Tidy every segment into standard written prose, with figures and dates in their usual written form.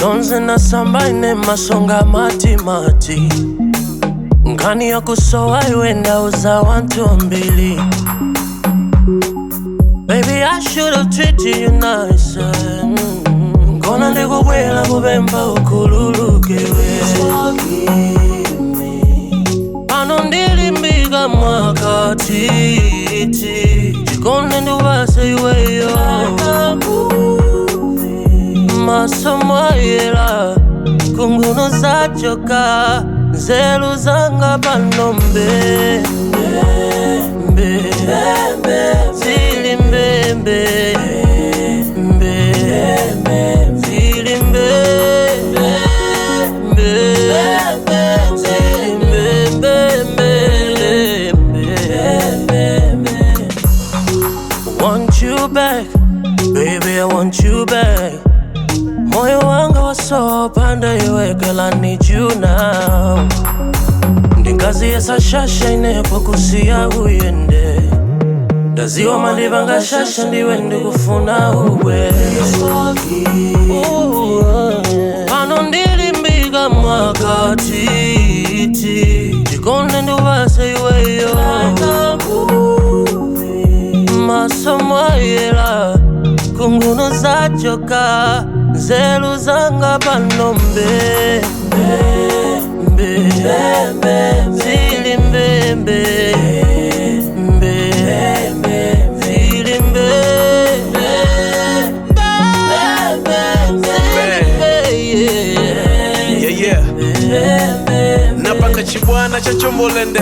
Misonzi nasamba ine masonga matimati, nkhani yakusowa iwe ndauza wanthu ambiri. Baby, I should've treated you nicer. Ngona ndikubwela kupempha ukhululukiwe. Pano ndilimbika mwakatiti, chikonde ndipase iweyo. Maso mwayela kunguno zachoka, nzeru zanga pano mbe mbe, zili mbembe mbe, zili mbe mbe, zili mbe mbe mbe. Want you back, baby, I want you back. Moyo wanga wasopanda iwe, girl, I need you now. Ndingaziyesa shasha inepo kusiya uyende, ndaziwa mandivanga shasha, ndiwe ndikufuna uwe. Pano ndilimbika mwakatiti, chikonde ndipase iweyo. Maso mwayela kunguno zachoka, nzeru zanga pano mbe mbe, zili mbembe mbe, zili mbe mbe, zili mbe, yeah. Yeah. Napanga chibwana cha chombolende.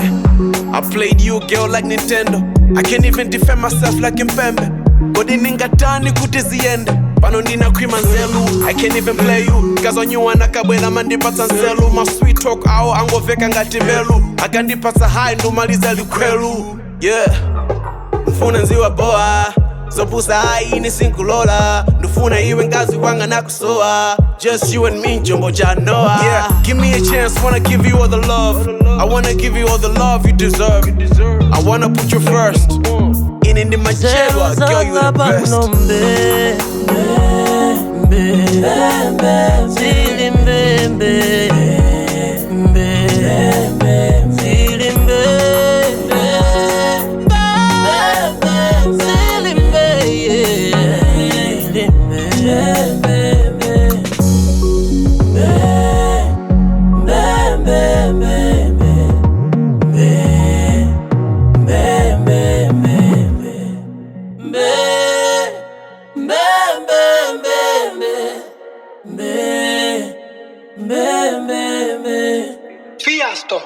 I played you, girl, like Nintendo. I can't even defend myself like Mpembe. Kodi ningatani kuti ziyende? Pano ndinakhwima nzelu. I can't even play you. Kazonyuwa nakabwela mandipatsa nzelu. My sweet talk awo angoveka ngati belu. Akandipatsa high ndumaliza likhwelu. Yeah. Mfuna nziwa boa zopusa ayi sinkulola, ndifuna iwe ngazi wanga nakusowa. Just you and me, jombo ja Noah. Yeah, give me a chance, wanna give you all the love. I wanna give you all the love you deserve. I wanna put you first. Ine ndi machedwa, girl, you the best. Mbe mbe, zili mbembe mbe, zili mbe mbe, zili mbe, yeah. Zili mbe mbe mbe mbe mbe mbe mbe mbe mbe mbe mbe mbe mbe mbe mbe mbe mbe mbe. Fiasco.